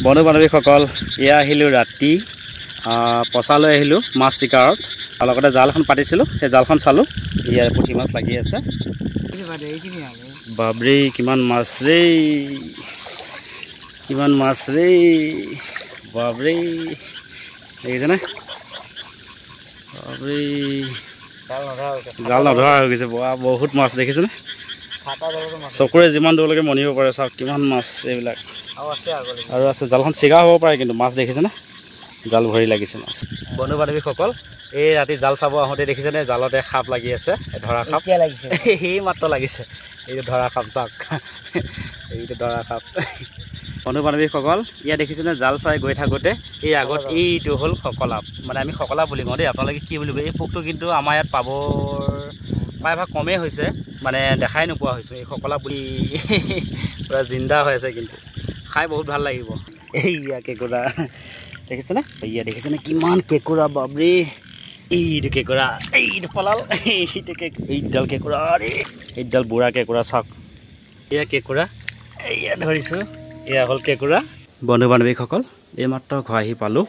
বন্ধু বান্ধৱীসকল, এয়া আহিলোঁ ৰাতি পচালৈ আহিলোঁ মাছ চিকাৰত। আৰু লগতে জাল এখন পাতিছিলোঁ, সেই জালখন চালোঁ, ইয়াৰ পুঠি মাছ লাগি আছে। বাবৰে কিমান মাছ ৰেই, কিমান মাছ ৰেই, বাবৰে দেখিছেনে? বাবৰে জাল নধৰা হৈ গৈছে। বহুত মাছ দেখিছেনে? চকুৰে যিমান দূৰলৈকে মনিব পাৰে চাওক কিমান মাছ এইবিলাক। আৰু আছে, জালখন চিগা হ'ব পাৰে কিন্তু মাছ দেখিছেনে? জাল ভৰি লাগিছে মাছ। বন্ধু বান্ধৱীসকল, এই ৰাতি জাল চাব আহোঁতে দেখিছেনে জালতে সাপ লাগি আছে, ধৰা সাপ সেই মাত্ৰ লাগিছে। এইটো ধৰা সাপ চাওক, এইটো ধৰা সাপ। বন্ধু বান্ধৱীসকল, ইয়াত দেখিছেনে জাল চাই গৈ থাকোঁতে এই আগত এইটো হ'ল সকলাপ, মানে আমি সকলাপ বুলি কওঁ দেই, আপোনালোকে কি বুলি কয়? এই পোকটো কিন্তু আমাৰ ইয়াত পাবৰ প্ৰায়ভাগ কমেই হৈছে, মানে দেখাই নোপোৱা হৈছোঁ। এই সকলাপ বুলি পূৰা জিন্দা হৈ আছে, কিন্তু খাই বহুত ভাল লাগিব। এইয়া কেঁকুৰা দেখিছেনে? এইয়া দেখিছেনে কিমান কেঁকুৰা, বাবৰে। এইটো কেঁকুৰা, এইটো পলাল, এইটো এইডাল কেঁকুৰা, এইডাল বুঢ়া কেঁকুৰা চাওক। এয়া কেঁকুৰা, এয়া ধৰিছোঁ, এয়া হ'ল কেঁকুৰা। বন্ধু বান্ধৱীসকল, এইমাত্ৰ ঘৰ আহি পালোঁ।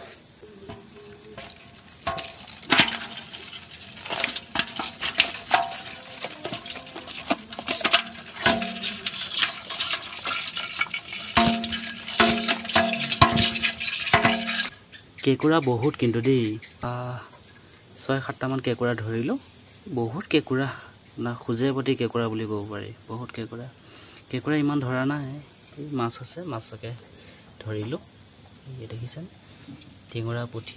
কেঁকুৰা বহুত কিন্তু দেই, 6-7টামান কেঁকুৰা ধৰিলোঁ। বহুত কেঁকুৰা, না খোজে প্ৰতি কেঁকুৰা বুলি ক'ব পাৰি, বহুত কেঁকুৰা। কেঁকুৰা ইমান ধৰা নাই, এই মাছ আছে, মাছকে ধৰিলোঁ। এই দেখিছেনে টিঙৰা পুঠি।